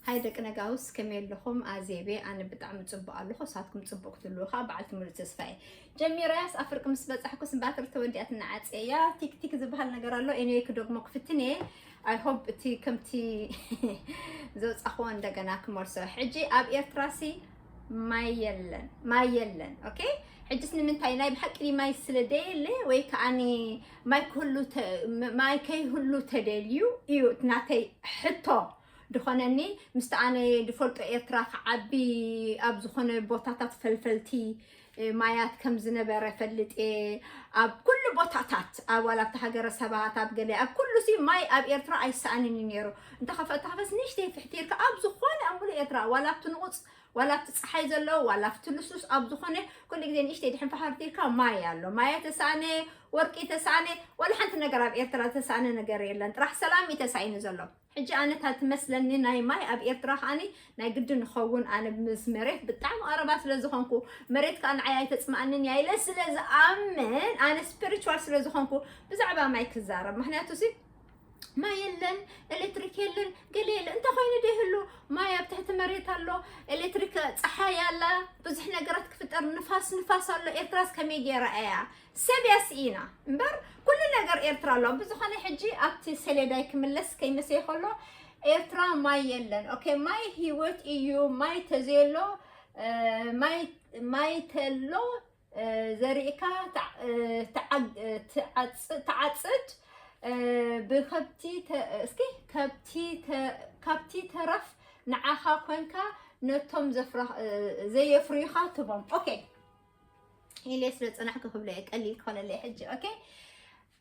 ኣይ ደቂ ነጋውስ፣ ከመይ ኣለኹም? ኣዜቤ፣ ኣነ ብጣዕሚ ጽቡቕ ኣለኹ፣ ሳትኩም ጽቡቕ ክትህልዉ ከዓ በዓልቲ ሙሉእ ተስፋ እየ። ጀሚረያስ ኣፍርቂ ምስ በጻሕኩስ እምባትር ተወዲኣትና ዓጽየያ። ቲክቲክ ዝበሃል ነገር ኣሎ። ኤኒዌይ ክደግሞ ክፍትን እየ። ኣይ ሆፕ እቲ ከምቲ ዘውጻኽዎ እንደገና ክመልሶ። ሕጂ ኣብ ኤርትራሲ ማይ የለን፣ ማይ የለን። ኦኬ፣ ሕጅስ ንምንታይ? ናይ ብሓቂ ማይ ስለ ደየለ ወይ ከዓኒ ማይ ክህሉ ተ- ም- ማይ ከይህሉ ተደልዩ እዩ ናተይ ሕቶ ድኾነኒ። ምስቲ ኣነ ድፈልጦ ኤርትራ ክዓቢ ኣብ ዝኾነ ቦታታት ፈልፈልቲ ማያት ከም ዝነበረ ፈልጥ እየ። ኣብ ኩሉ ቦታታት ኣብ ዋላ ኣብቲ ሃገረ ሰባት ኣብ ገለ ኣብ ኩሉ ሲ ማይ ኣብ ኤርትራ ኣይሰኣንን እዩ ነይሩ። እንተኸፈ ተኸፈስ ንእሽተይ ፍሕቲርካ ኣብ ዝኾነ ኣብ ሙሉእ ኤርትራ ዋላ ኣብቲ ንቑፅ ዋላ ኣብቲ ፀሓይ ዘሎ ዋላ ኣብቲ ልስሉስ ኣብ ዝኾነ ኩሉ ግዜ ንእሽተይ ድሕን ፈሓርቲርካ ማይ ኣሎ። ማያ ተሳነ፣ ወርቂ ተሳነ፣ ዋላ ሓንቲ ነገር ኣብ ኤርትራ ተሳነ ነገር የለን። ጥራሕ ሰላም እዩ ተሳኢኑ ዘሎ። ሕጂ ኣነ እታ ትመስለኒ ናይ ማይ ኣብ ኤርትራ ከዓኒ ናይ ግዲ ንኸውን። ኣነ ምስ መሬት ብጣዕሚ ቀረባ ስለ ዝኾንኩ፣ መሬት ከኣ ንዓይ ኣይተጽምኣንን እያ ኢለ ስለ ዝኣምን፣ ኣነ ስፒሪቹዋል ስለ ዝኾንኩ ብዛዕባ ማይ ክዛረብ። ምክንያቱ ሲ ማይ የለን፣ ኤሌክትሪክ የለን፣ ገለ የለን። እንተ ኮይኑ ዶ ይህሉ? ማይ ኣብ ትሕቲ መሬት ኣሎ፣ ኤሌክትሪክ፣ ፀሓይ ኣላ፣ ብዙሕ ነገራት ክፍጠር፣ ንፋስ፣ ንፋስ ኣሎ። ኤርትራስ ከመይ ገይራ እያ? ሰብ እያ ስኢና እምበር ኩሉ ነገር ኤርትራ ኣሎ። ብዝኾነ ሕጂ ኣብቲ ሰሌዳይ ክምለስ ከይመሰየ ከሎ ኤርትራ ማይ የለን። ኦኬ፣ ማይ ህይወት እዩ። ማይ ተዘየሎ፣ እ፣ ማይ፣ ማይ ተሎ፣ እ፣ ዘሪእካ ትዓ-፣ እ፣ ትዓግ-፣ እ፣ ትዓጽ-፣ ትዓጽድ፣ እ፣ ብከብቲ ተ-፣ እስኪ ከብቲ ተ-፣ ካብቲ ተረፍ ንዓኻ ኮንካ ነቶም ዘፍራ-፣ እ፣ ዘየፍርዩኻ ትቦም። ኦኬ። ኢለ ስለ ጽናሕኩ ክብሎ እየ፣ ቀሊል ክኾነለይ ሕጂ። ኦኬ፣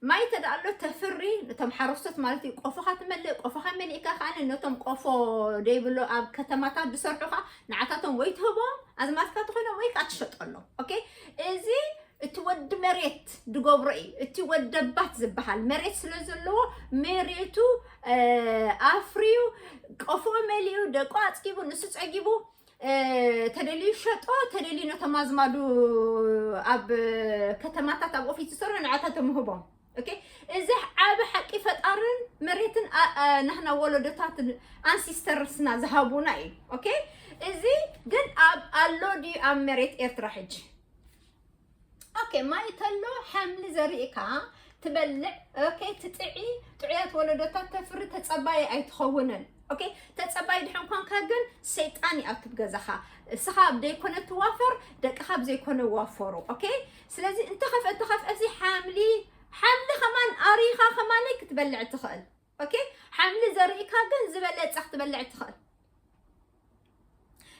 ማይ ተደኣ ኣሎ ተፍሪ፣ ነቶም ሓረስቶት ማለት እዩ። ቆፎኻ ትመልእ፣ ቆፎኻ መሊእካ ከኣ ነቶም ቆፎ ደይብሎ ኣብ ከተማታት ዝሰርሑ ከኣ ንዓታቶም ወይ ትህቦም ኣዝማትካ ተኾይኖም ወይ ከኣ ትሸጠሎም። ኦኬ፣ እዚ እቲ ወዲ መሬት ድገብሮ እዩ። እቲ ወደባት ዝበሃል መሬት ስለ ዘለዎ መሬቱ፣ እ፣ ኣፍርዩ፣ ቆፎ መሊኡ፣ ደቁ ኣጽጊቡ፣ ንሱ ጸጊቡ፣ እ፣ ተደልዩ ሸጦ፣ ተደልዩ ነቶም ኣዝማዱ ኣብ ከተማታት ኣብ ኦፊስ ዝሰርሑ ንዓታቶም ምህቦም። ኦኬ፣ እዚ ዓቢ ሓቂ ፈጣርን መሬትን ኣ-፣ ኣ-፣ ናህና ወለዶታትን ኣንሲስተርስና ዝሃቡና እዩ። ኦኬ፣ እዚ ግን ኣብ ኣሎ ድዩ ኣብ መሬት ኤርትራ ሕጂ? ኦኬ፣ ማይ ተሎ ሓምሊ ዘሪእካ ትበልዕ። ኦኬ፣ ትጥዒ፣ ጥዑያት ወለዶታት ተፍሪ፣ ተጸባይ ኣይትኸውንን። ኦኬ፣ ተጸባይ ድሕን ኮንካ ግን ሰይጣን እዩ ኣብቲ ገዛኻ። እስኻ ኣብ ዘይኮነ ትዋፈር፣ ደቅኻ ኣብ ዘይኮነ ይዋፈሩ። ኦኬ፣ ስለዚ እንተኸፍአ፣ እንተኸፍአ፣ እዚ ሓምሊ፣ ሓምሊ ከማን ኣሪኻ ከማን ክትበልዕ ትኽእል። ኦኬ፣ ሓምሊ ዘሪእካ ግን ዝበለጸ ክትበልዕ ትኽእል።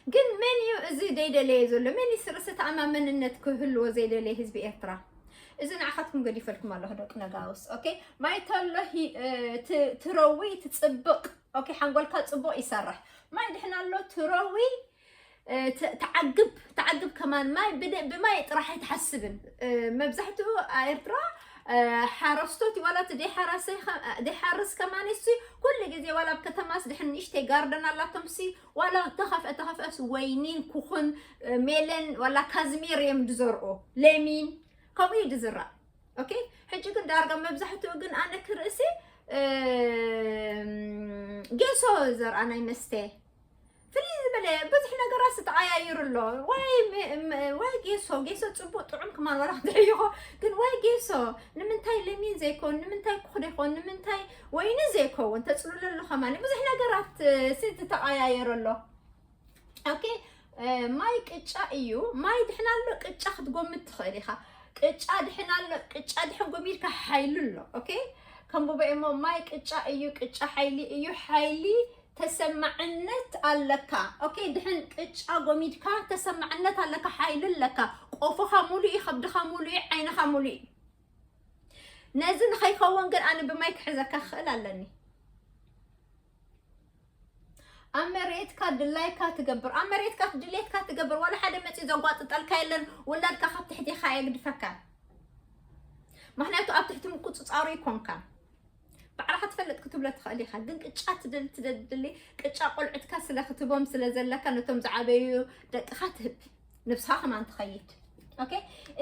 ግን መን እዩ እዚ ደይደለየ ዘሎ? መን እዩ ርእሰ ተኣማመንነት ክህልዎ ዘይደለየ ህዝቢ ኤርትራ? እዚ ንዓኻትኩም ገዲፈልኩም ኣለኹ ደቂ ነጋውስ። ኦኬ፣ ማይ ተሎ ሂ-፣ እ፣ ት-፣ ትረዊ ትጽብቕ። ኦኬ፣ ሓንጎልካ ጽቡቕ ይሰርሕ። ማይ ድሕን ኣሎ ትረዊ፣ እ፣ ት-፣ ትዓግብ፣ ትዓግብ ከማን። ማይ ብደ-፣ ብማይ ጥራሕ ኣይትሓስብን። እ፣ መብዛሕትኡ ኤርትራ፣ እ፣ ሓረስቶት እዩ። ዋላ እቲ ደይሓራሰይ ከ-፣ ደይሓርስ ከማን እሱ ኩሉ ግዜ ዋላ ኣብ ከተማስ ድሕን ንእሽተይ ጋርደን ኣላቶም ሲ ዋላ ተኸፍአ ተኸፍአስ ወይኒን ኩኹን፣ እ፣ ሜለን ዋላ ካዝሚር እዮም ዝዘርኡ። ለሚን ከምኡ እዩ ዝዝራእ። ኦኬ፣ ሕጂ ግን ዳርጋ መብዛሕትኡ ግን ኣነ ክርእሲ፣ እ፣ ጌሶ ዘርኣ ናይ መስተ ፍልይ ዝበለ ብዙሕ ነገራት ተቐያይሩ ኣሎ። ዋይ ም-፣ ም-፣ ዋይ ጌሶ፣ ጌሶ ጽቡቕ ጥዑም ከማን ዋላ ክትሕይኾ፣ ግን ዋይ ጌሶ፣ ንምንታይ ለሚን ዘይኮን፣ ንምንታይ ኩኽ ዘይኮን፣ ንምንታይ ወይኒ ዘይከውን፣ ተጽልሎ ኣሎ ከማን ብዙሕ ነገራት፣ እ፣ ሲ ተቐያይሩ ኣሎ። ኦኬ፣ እ፣ ማይ ቅጫ እዩ። ማይ ድሕን ኣሎ ቅጫ ክትጎምድ ትኽእል ኢኻ። ቅጫ ድሕን ኣሎ፣ ቅጫ ድሕን ጎሚድካ ሓይሊ ኣሎ። ኦኬ፣ ከም ብበይ እሞ ማይ ቅጫ እዩ፣ ቅጫ ሓይሊ እዩ፣ ሓይሊ ተሰማዕነት ኣለካ። ኦኬ፣ ድሕን ቅጫ ጎሚድካ ተሰማዕነት ኣለካ፣ ሓይሊ ኣለካ። ቆፎኻ ሙሉእ እዩ፣ ከብድኻ ሙሉእ እዩ፣ ዓይንኻ ሙሉእ እዩ። ነዚ ንኸይኸውን ግን ኣነ ብማይ ክሕዘካ ክኽእል ኣለኒ። ኣብ መሬትካ ድላይካ ትገብር፣ ኣብ መሬትካ ድሌትካ ትገብር። ዋላ ሓደ መፂኡ ዘጓጥጠልካ የለን። ውላድካ ካብ ትሕቲኻ የግድፈካ። ምኽንያቱ ኣብ ትሕቲ ምቁፅፃሩ ይኮንካ። ባዕልኻ ትፈልጥ ክትብሎ ትኽእል ኢኻ፣ ግን ቅጫ ትደል-፣ ትደሊ፣ ቅጫ ቆልዑትካ ስለ ክትቦም ስለ ዘለካ ነቶም ዝዓበዩ ደቅኻ ትህብ፣ ነብስኻ ከማን ትኸይድ። ኦኬ፣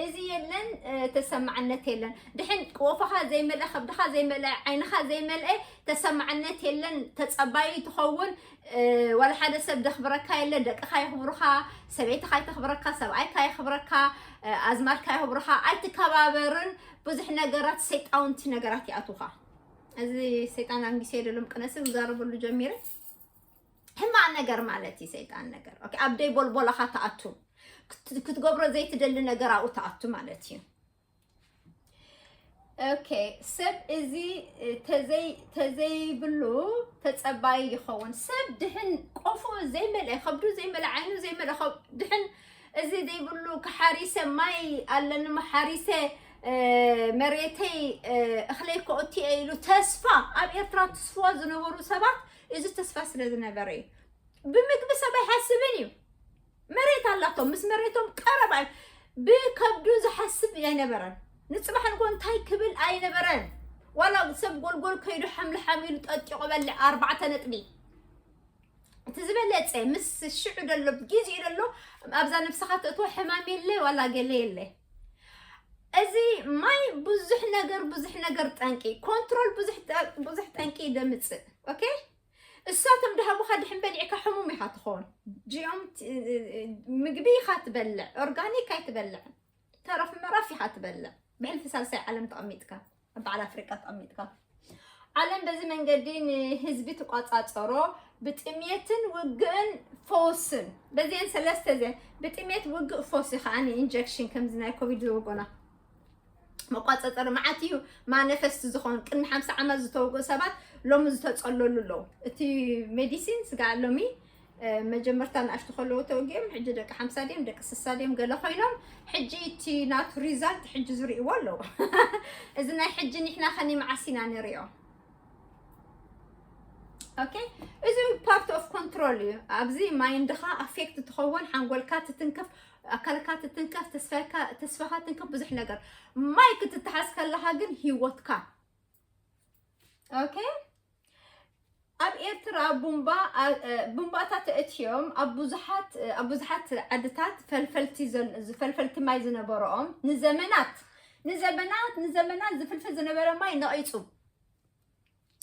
እዚ የለን፣ ተሰማዕነት የለን። ድሕን ቆፎኻ ዘይመልአ፣ ከብድኻ ዘይመልአ፣ ዓይንኻ ዘይመልአ ተሰማዕነት የለን። ተጸባይ ትኸውን፣ ዋላ ሓደ ሰብ ደኽብረካ የለ። ደቅኻ የኽብሩኻ፣ ሰበይትኻ ኣይተኽብረካ፣ ሰብኣይካ የኽብረካ፣ ኣዝማድካ የኽብሩኻ። ኣይትከባበርን። ብዙሕ ነገራት፣ ሰይጣውንቲ ነገራት ይኣትውኻ። እዚ ሰይጣን ኣንጊሰ የደሎም ቅነሲ ዝዛረበሉ ጀሚረ። ሕማቕ ነገር ማለት እዩ ሰይጣን ነገር። ኦኬ፣ ኣብ ደይ ቦልቦላኻ ትኣቱ። ክትገብሮ ዘይትደሊ ነገር ኣብኡ ትኣቱ ማለት እዩ። ኦኬ፣ ሰብ እዚ ተዘይ ተዘይብሉ ተጸባይ ይኸውን። ሰብ ድሕን ቆፎ ዘይመልአ፣ ከብዱ ዘይመልአ፣ ዓይኑ ዘይመልአ፣ ድሕን እዚ ዘይብሉ፣ ክሓሪሰ ማይ ኣለኒ፣ ሓሪሰ መሬተይ እኽለይ ከእቱ እየ ኢሉ ተስፋ፣ ኣብ ኤርትራ ትስፍዋ ዝነበሩ ሰባት፣ እዚ ተስፋ ስለ ዝነበረ እዩ። ብምግቢ ሰብ ኣይሓስብን እዩ። መሬት ኣላቶም፣ ምስ መሬቶም ቀረባ እዩ። ብከብዱ ዝሓስብ ኣይነበረን። ንጽባሕ ንጎ እንታይ ክብል ኣይነበረን። ዋላ ሰብ ጎልጎል ከይዱ ሓምሊ ሓሚሉ ጠጢቑ በልዕ ኣርባዕተ ነጥቢ። እቲ ዝበለጸ ምስ ሽዑ ደሎ፣ ግዜኡ ደሎ፣ ኣብዛ ነብስኻ ተእትዎ ሕማም የለ ዋላ ገለ የለ። እዚ ማይ ብዙሕ ነገር፣ ብዙሕ ነገር ጠንቂ፣ ኮንትሮል ብዙሕ ጠ-፣ ብዙሕ ጠንቂ ደምጽእ። ኦኬ? እሳቶም ድሃቡኻ ድሕን በሊዕካ ሕሙም ኢኻ ትኸውን። ጂኦም ት-፣ ምግቢ ኢኻ ትበልዕ፣ ኦርጋኒክ ኣይትበልዕን። ተረፍ መረፍ ኢኻ ትበልዕ። ብሕልፊ ሳልሳይ ዓለም ተቐሚጥካ፣ ኣብ በዓል ኣፍሪቃ ተቐሚጥካ። ዓለም በዚ መንገዲ ንህዝቢ ትቋጻጸሮ፣ ብጥምየትን ውግእን ፈውስን። በዚአን ሰለስተ እዚአን፣ ብጥምየት፣ ውግእ፣ ፈውሲ፣ ከኣ ኢንጀክሽን፣ ከምዚ ናይ ኮቪድ ዝወጎና መቋጻጸሪ መዓት እዩ። ማነፈስት ዝኾን ቅድሚ ሓምሳ ዓመት ዝተወግኡ ሰባት ሎሚ ዝተጸለሉ ኣለዉ። እቲ ሜዲሲን ስጋዕ ሎሚ፣ እ፣ መጀመርታ ንኣሽቱ ከለዉ ተወጊኦም፣ ሕጂ ደቂ ሓምሳ ድዮም፣ ደቂ ስሳ ድዮም፣ ገለ ኮይኖም፣ ሕጂ እቲ ናቱ ሪዛልት ሕጂ ዝርእይዎ ኣለዉ። እዚ ናይ ሕጂ ንሕና ኸኒ መዓስ ኢና ንርእዮ? ኦኬ፣ እዚ ፓርት ኦፍ ኮንትሮል እዩ። ኣብዚ ማይንድኻ ኣፌክት ትኸውን፣ ሓንጎልካ ትትንክፍ፣ ኣካልካ ትትንከፍ፣ ተስፋካ፣ ተስፋኻ ትንክፍ፣ ብዙሕ ነገር። ማይ ክትተሓዝ ከለኻ ግን ህይወትካ። ኦኬ፣ ኣብ ኤርትራ ቡምባ፣ አ-፣ እ፣ ቡምባታት ተእትዮም ኣብ ብዙሓት፣ እ፣ ኣብ ብዙሓት ዓድታት ፈልፈልቲ ዘን-፣ ዝፈልፈልቲ ማይ ዝነበረኦም ንዘመናት፣ ንዘመናት፣ ንዘመናት ዝፍልፍል ዝነበረ ማይ ነቒጹ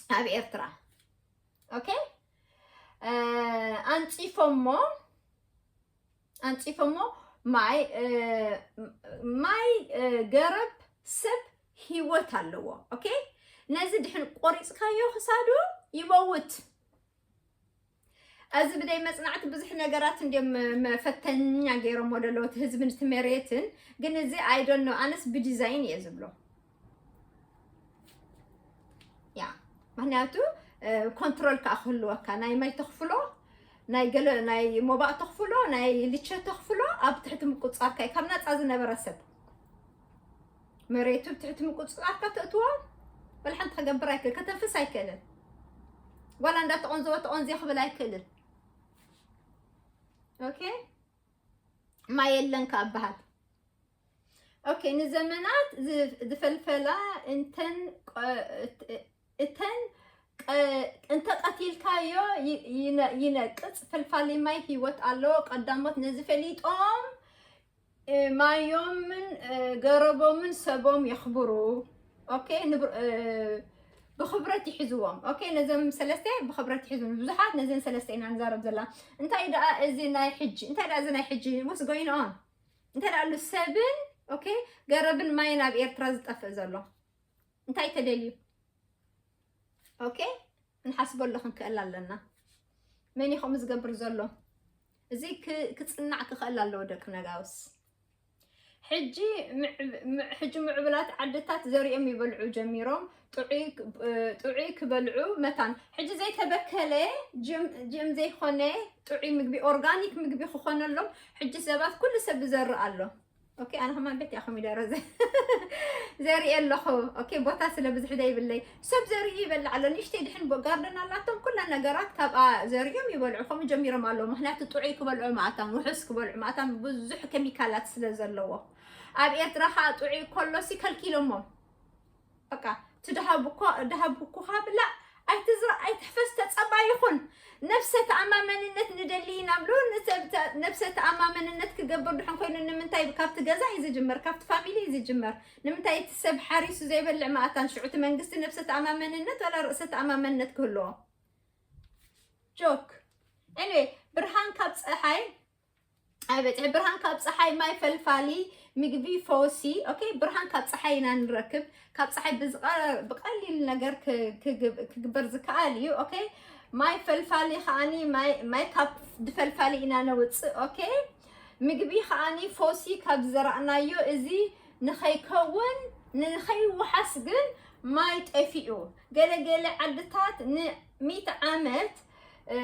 ኣብ ኤርትራ። ኦኬ፣ እ፣ ኣንጺፎሞ፣ ኣንጺፎሞ ማይ፣ እ፣ ማይ፣ እ፣ ገረብ ሰብ ህይወት ኣለዎ። ኦኬ፣ ነዚ ድሕን ቆሪጽካዮ ክሳዱ ይመውት። እዚ ብደይ መጽናዕቲ ብዙሕ ነገራት እንድዮም መ-፣ መፈተኛ ገይሮሞ ደለዎ እቲ ህዝብን እቲ መሬትን። ግን እዚ ኣይ ዶንት ኖ፣ ኣነስ ብዲዛይን እየ ዝብሎ። ያ፣ ምኽንያቱ፣ እ፣ ኮንትሮል ከኣ ክህልወካ፣ ናይ ማይ ተኽፍሎ፣ ናይ ገለ፣ ናይ ሞባእ ተኽፍሎ፣ ናይ ልቸ ተኽፍሎ ኣብ ትሕቲ ምቁጽጻርካ እዩ። ካብ ናጻ ዝነበረ ሰብ መሬቱ ኣብ ትሕቲ ምቁጽጻርካ ተእትዎ፣ ወላ ሓንቲ ከገብር ኣይክእል፣ ከተንፍስ ኣይክእልን። ዋላ እንዳተቆንዘወ ተቆንዜ ክብል ኣይክእልን። ኦኬ? ማይ የለን ከኣ በሃል። ኦኬ፣ ንዘመናት ዝ-፣ ዝፈልፈላ እንተን ቀ-፣ እት-፣ እተን ቀ-፣ እንተ ቀቲልካዮ ይ-፣ ይነ-፣ ይነቅጽ፣ ፈልፋሊ ማይ ህይወት ኣለዎ። ቀዳሞት ነዚ ፈሊጦም፣ እ፣ ማዮምን፣ እ፣ ገረቦምን ሰቦም የኽብሩ። ኦኬ፣ ንብር-፣ እ፣ ብኽብረት ይሕዝዎም። ኦኬ፣ ነዘም ሰለስተ ብኽብረት ይሕዝዎም። ብዙሓት ነዘን ሰለስተ ኢና ንዛረብ ዘላ። እንታይ ደኣ እዚ ናይ ሕጂ፣ እንታይ ደኣ እዚ ናይ ሕጂ፣ what's going on? እንታይ ደኣ ኣሉ ሰብን፣ ኦኬ፣ ገረብን ማይን ኣብ ኤርትራ ዝጠፍእ ዘሎ? እንታይ ተደልዩ? ኦኬ፣ ክንሓስበሉ ክንክእል ኣለና። መን እዩ ከምኡ ዝገብር ዘሎ? እዚ ክ-፣ ክጽናዕ ክኽእል ኣለዎ ደቂ ነጋውስ። ሕጂ ምዕ-፣ ምዕ-፣ ሕጂ ምዕቡላት ዓድታት ዘሪኦም ይበልዑ ጀሚሮም። ጥዑይ ክ-፣ እ፣ ጥዑይ ክበልዑ መታን። ሕጂ ዘይተበከለ፣ ጅም-፣ ጅም ዘይኮነ ጥዑይ ምግቢ፣ ኦርጋኒክ ምግቢ ክኾነሎም ሕጂ ሰባት፣ ኩሉ ሰብ ዝዘርእ ኣሎ። ኦኬ፣ ኣነ ከማን ቤት እያ ኮሚደረ ዘ-፣ ዘርኢ ኣለኹ። ኦኬ፣ ቦታ ስለ ብዙሕ ዘይብለይ ሰብ ዘርኢ ይበልዕ ኣሎ። ንእሽተይ ድሕን ቦ-፣ ጋርደን ኣላቶም፣ ኩላ ነገራት ካብኣ ዘሪኦም ይበልዑ። ከምኡ ጀሚሮም ኣለዉ። ምኽንያቱ ጥዑይ ክበልዑ ማእታም፣ ውሑስ ክበልዑ ማእታም፣ ብዙሕ ኬሚካላት ስለ ዘለዎ። ኣብ ኤርትራ ኸኣ ጥዑይ ከሎሲ ከልኪሎሞ። በቃ፣ እቲ ደሃቡ እኮ፣ ደሃቡ እኮ ብላዕ፣ ኣይትዝራእ ኣይትሕፈስ ተጸባይ ይኹን። ነብሰ ተኣማመንነት ንደሊ ኢና ብሉ። ንሰብ ተ- ነብሰ ተኣማመንነት ክገብር ድሕን ኮይኑ ንምንታይ ካብቲ ገዛ እዩ ዝጅመር፣ ካብቲ ፋሚሊ እዩ ዝጅመር። ንምንታይ እቲ ሰብ ሓሪሱ ዘይበልዕ መኣታን ሽዑ እቲ መንግስቲ ነብሰ ተኣማመንነት ዋላ ርእሰ ተኣማመንነት ክህልዎ? ጆክ። Anyway፣ ብርሃን ካብ ፀሓይ ኣይበፅሕ። ብርሃን ካብ ፀሓይ ማይ ፈልፋሊ ምግቢ ፈውሲ። ኦኬ፣ ብርሃን ካብ ፀሓይ ኢና ንረክብ። ካብ ፀሓይ ብዝቐ- ብቐሊል ነገር ክ- ክግብ- ክግበር ዝከኣል እዩ። ኦኬ፣ ማይ ፈልፋሊ ከዓኒ ማይ ማይ ካብ ድፈልፋሊ ኢና ነውፅእ። ኦኬ፣ ምግቢ ከዓኒ ፈውሲ ካብ ዝዘራእናዮ እዚ ንኸይከውን ንኸይወሓስ ግን ማይ ጠፊኡ። ገለገለ ዓድታት ንሚእቲ ዓመት እ፣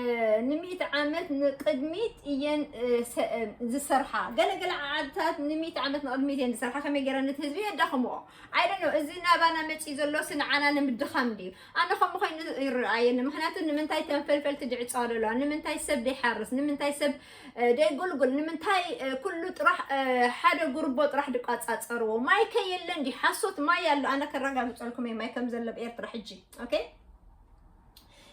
ንሚእቲ ዓመት ንቅድሚት እየን እ፣ ሰ- እ፣ ዝሰርሓ። ገለገለ ዓድታት ንሚእቲ ዓመት ንቅድሚት እየን ዝሰርሓ። ከመይ ገይረን ነቲ ህዝቢ የዳኽምኦ? I don't know። እዚ ናባና መፂኡ ዘሎ ሲ ንዓና ንምድኻም ድዩ? ኣነ ከምኡ ኮይኑ ይረኣየኒ። ምክንያቱ ንምንታይ ተንፈልፈልቲ ድዕፀዋ ዘለዋ? ንምንታይ ሰብ ደይሓርስ? ንምንታይ ሰብ እ፣ ደይጉልጉል? ንምንታይ እ፣ ኩሉ ጥራሕ እ፣ ሓደ ጉርቦ ጥራሕ ድቋፃፀርዎ? ማይ ከ የለን ድዩ? ሓሶት ማይ ኣሎ። ኣነ ከረጋግፀልኩም እየ ማይ ከም ዘሎ ብኤርትራ ሕጂ። ኦኬ፣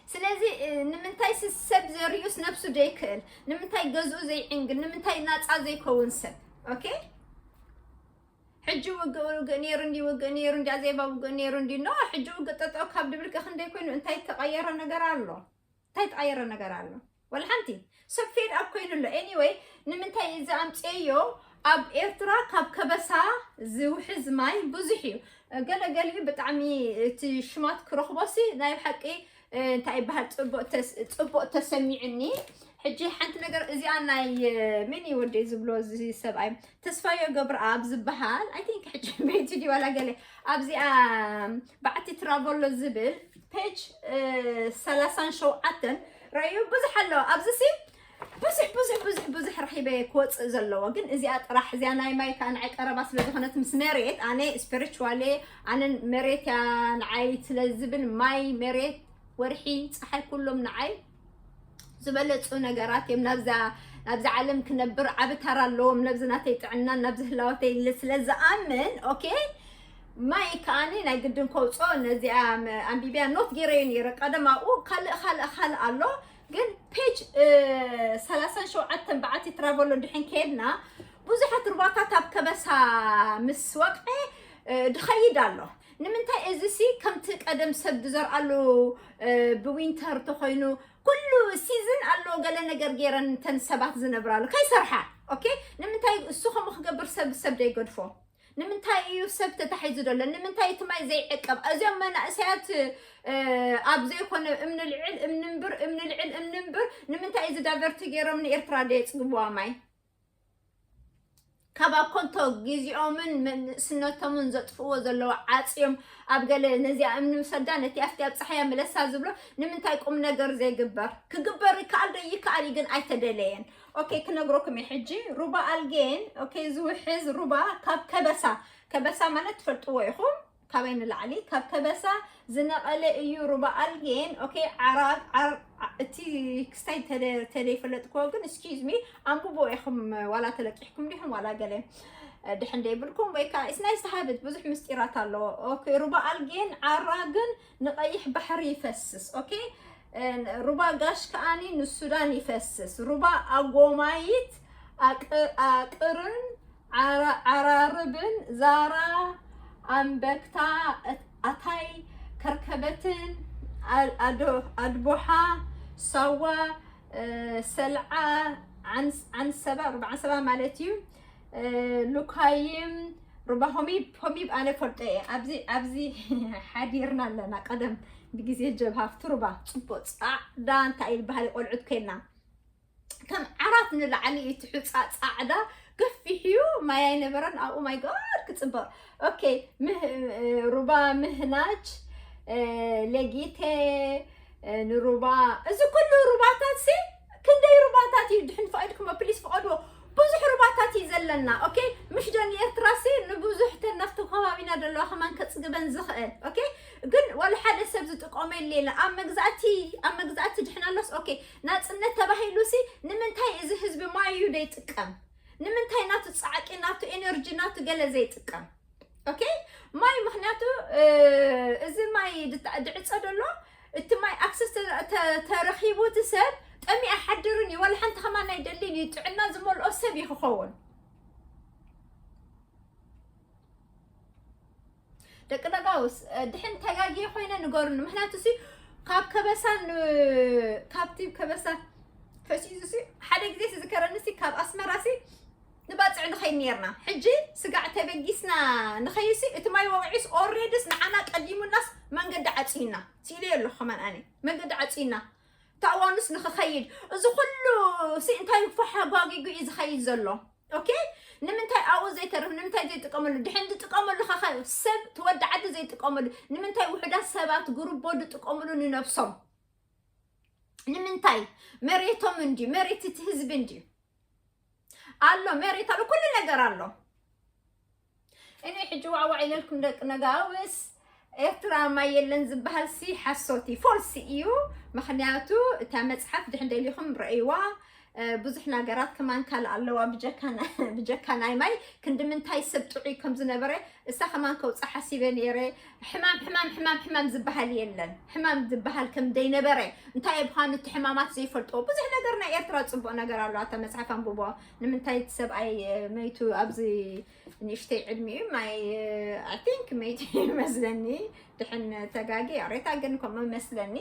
ስለዚ እ፣ ንምንታይ ስ- ሰብ ዘርዩስ ነብሱ ደይክእል? ንምንታይ ገዝኡ ዘይዕንግል? ንምንታይ ናፃ ዘይከውን ሰብ? ኦኬ፣ ሕጂ ውግእ ውግእ ነይሩ እንዲ ውግእ ነይሩ እንዲ ኣዜባ ውግእ ነይሩ እንዲ ኖ ሕጂ ውግእ ጠጠው ካብ ድብል ከ ክንደይ ኮይኑ እንታይ ተቐየረ ነገር ኣሎ? እንታይ ተቐየረ ነገር ኣሎ? ወላ ሓንቲ ሰብ ፌድ ኣብ ኮይኑ ኣሎ። Anyway፣ ንምንታይ እዚ ኣምፅኤዮ? ኣብ ኤርትራ ካብ ከበሳ ዝውሕዝ ማይ ብዙሕ እዩ። ገለ ገሊኡ ብጣዕሚ እቲ ሽማት ክረኽቦሲ ናይ ብሓቂ እ፣ እንታይ ይበሃል? ፅቡቅ ተስ- ፅቡቅ ተሰሚዑኒ። ሕጂ ሓንቲ ነገር እዚኣ ናይ እ፣ መን እዩ ወደይ ዝብሎ እዚ ሰብኣይ ተስፋዮ ገብረኣብ ዝበሃል I think ሕጂ ቤቱ ድዩ ዋላ ገለ ኣብዚኣ በዓቲ ትራቨሎ ዝብል ፔጅ ሰላሳን ሸውዓተን ረዩ ብዙሕ ኣሎ ኣብዚ ሲ ብዙሕ ብዙሕ ብዙሕ ብዙሕ ረኺበ ክወፅእ ዘለዎ ግን እዚኣ ጥራሕ እዚኣ ናይ ማይ ከዓ ንዓይ ቀረባ ስለ ዝኾነት ምስ መሬት ኣነ ስፒሪቹዋሊ ኣነን መሬት እያ ንዓይ ስለ ዝብል ማይ መሬት ወርሒ ፀሓይ ኩሎም ንዓይ ዝበለፁ ነገራት እዮም ናብዛ ናብዛ ዓለም ክነብር ዓቢ ተራ ኣለዎም ነብዚ ናተይ ጥዕናን ናብዚ ህላወተይ ኢለ ስለ ዝኣምን ኦኬ ማይ ከዓኒ ናይ ግድን ከውፅኦ ነዚኣ ኣንቢብያ ኖት ገይረዮ ነይረ ቀደም ኣብኡ ካልእ ካልእ ካልእ ኣሎ ግን ፔጅ ሰላሳን ሸውዓተን በዓቲ ትራቨሎ ድሕን ከየድና ብዙሓት ሩባታት ኣብ ከበሳ ምስ ወቅዐ ድኸይድ ኣሎ ንምንታይ እዚ ሲ ከምቲ ቀደም ሰብ ዝዘርኣሉ ብዊንተር ተኮይኑ ኩሉ ሲዝን ኣሎ ገለ ነገር ገይረን እንተን ሰባት ዝነብራሉ ከይሰርሓ ኦኬ ንምንታይ እሱ ከምኡ ክገብር ሰብ ሰብ ደይገድፎ ንምንታይ እዩ ሰብ ተታሒዙ ዘሎ ንምንታይ እቲ ማይ ዘይዕቀብ እዚኦም መናእሰያት ኣብ ዘይኮነ እምኒ ልዕል እምኒ እምብር እምኒ ልዕል እምኒ እምብር ንምንታይ እዚ ዳቨርቲ ገይሮም ንኤርትራ ደየፅግብዋ ማይ ካብ ኣብ ኮንቶ ግዜኦምን መንእስነቶምን ዘጥፍእዎ ዘለዉ ዓፅዮም ኣብ ገለ ነዚኣ እምኒ ውሰዳ ነቲ ኣብቲ ኣብ ፀሓያ ምለሳ ዝብሎ ንምንታይ ቁም ነገር ዘይግበር ክግበር ይከኣል ዶ ይከኣል እዩ ግን ኣይተደለየን ኦኬ ክነግረኩም እየ ሕጂ ሩባ ኣልጌን ኦኬ ዝውሕዝ ሩባ ካብ ከበሳ ከበሳ ማለት ትፈልጥዎ ኢኹም ካበይ ንላዕሊ ካብ ከበሳ ዝነቐለ እዩ ሩባ ኣልጌን ኦኬ ዓራግ ዓር እቲ ክስታይ ተደ- ተደይፈለጥክዎ ግን ስኪዝ ሚ ኣንብቦ ኢኹም ዋላ ተለቂሕኩም ዲኹም ዋላ ገለ ድሕን ደይብልኩም ወይ ከዓ it's nice to have it ብዙሕ ምስጢራት ኣለዎ ኦኬ ሩባ ኣልጌን ዓራግን ንቀይሕ ባሕሪ ይፈስስ ኦኬ ሩባ ጋሽ ከዓኒ ንሱዳን ይፈስስ ሩባ ኣጎማይት ኣቅርን ዓራርብን ዛራ ኣንበክታ ኣታይ ከርከበትን ኣድቦሓ ሳዋ ሰልዓ ዓንሰባ ሩባ ዓንሰባ ማለት እዩ ሉካይም ሩባ ሆሚብ ሆሚብ ኣነ ፈልጦ እየ ኣብዚ ኣብዚ ሓዲርና ኣለና ቀደም ብግዜ ጀብሃፍቲ ሩባ ፅቡቅ ፃዕዳ እንታይ ይበሃል ቆልዑት ኮይና ከም ዓራት ንላዕሊ እቲ ሑፃ ፃዕዳ ገፊሕ እዩ ማይ ኣይነበረን ኣብኡ ማይ ጋድ ክፅበቅ ኦኬ ሩባ ምህናጅ ለጊቴ ንሩባ እዚ ኩሉ ሩባታት ሲ ክንደይ ሩባታት እዩ ድሕን ፈቂድኩሞ ፕሊስ ፍቀድዎ ብዙሕ ሩባታት እዩ ዘለና ኦኬ ምሽ ዶ ንኤርትራ ሲ ንብዙሕ ተነፍቲ ከባቢና ዘለዋ ከማን ከፅግበን ዝኽእል ኦኬ ግን ዋላ ሓደ ሰብ ዝጥቀመሉ የለን ኣብ መግዛእቲ ኣብ መግዛእቲ ድሕን ኣሎስ ኦኬ ናፅነት ተባሂሉ ሲ ንምንታይ እዚ ህዝቢ ማይ እዩ ዘይጥቀም ንምንታይ ናቱ ፃዕቂ ናቱ ኤነርጂ ናቱ ገለ ዘይጥቀም ኦኬ ማይ ምክንያቱ እዚ ማይ ድዕፀ ደሎ እቲ ማይ ኣክሰስ ተረኺቡ እቲ ሰብ ጠሚ ኣይሓድርን እዩ። ዋላ ሓንቲ ከማን ኣይደልን እዩ። ጥዕና ዝመልኦ ሰብ እዩ ክኸውን። ደቂ ነጋውስ ድሕን ተጋጊ ኮይነ ንገሩኒ። ምክንያቱ ሲ ካብ ከበሳን ካብቲ ከበሳ ከሲዙ ሲ ሓደ ግዜ ዝዝከረኒ ሲ ካብ ኣስመራ ሲ ንባፅዕ ንኸይድ ነርና። ሕጂ ስጋዕ ተበጊስና ንኸይሲ እቲ ማይ ወቂዑስ ኦሬድስ ንዓና ቀዲሙናስ መንገዲ ዓፅዩና። ስኢለ ኣለኹ ከማን ኣነ መንገዲ ዓፅዩና። ታእዋኑስ ንክኸይድ እዚ ኩሉ ሲ እንታይ ፎሓ ጓጊጉ እዩ ዝኸይድ ዘሎ። ኦኬ ንምንታይ ኣብኡ ዘይተርፍ ንምንታይ ዘይጥቀመሉ ድሕን ዝጥቀመሉ ከኸ ሰብ ትወዲ ዓዲ ዘይጥቀመሉ ንምንታይ ውሕዳት ሰባት ግሩቦ ዝጥቀምሉ ንነብሶም ንምንታይ መሬቶም እንዲ መሬት እቲ ህዝቢ እንዲ ኣሎ መሬት ኣሎ ኩሉ ነገር ኣሎ። እኔ ሕጂ ዋዕዋዕ ኢለልኩም ደቂ ነጋውስ ኤርትራ ማይ የለን ዝበሃል ሲ ሓሶት እዩ ፎልስ እዩ። ምክንያቱ እታ መፅሓፍ ድሕን ደሊኹም ረእይዋ ብዙሕ ነገራት ከማን ካልእ ኣለዋ ብጀካ ናይ ማይ ክንዲ ምንታይ ሰብ ጥዑይ ከም ዝነበረ እሳ ከማን ከውፃ ሓሲበ ነይረ። ሕማም ሕማም ሕማም ሕማም ዝበሃል የለን። ሕማም ዝበሃል ከም ዘይነበረ እንታይ ብዃኑ እቲ ሕማማት ዘይፈልጥዎ ብዙሕ ነገር ናይ ኤርትራ ፅቡቅ ነገር ኣሎ። ኣታ መፅሓፍ ኣንብቦ ንምንታይ እቲ ሰብኣይ መይቱ ኣብዚ ንእሽተይ ዕድሚኡ ማይ ኣይ ቲንክ መይቱ ይመስለኒ። ድሕን ተጋጊ ሬታ ግን ከምኡ ይመስለኒ።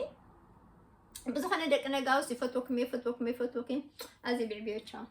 ብዝኾነ ደቂ ነጋውስ ይፈትወኩም ይፈትወኩም ይፈትወኩም። ኣዚ ብዕብዮ ቻው።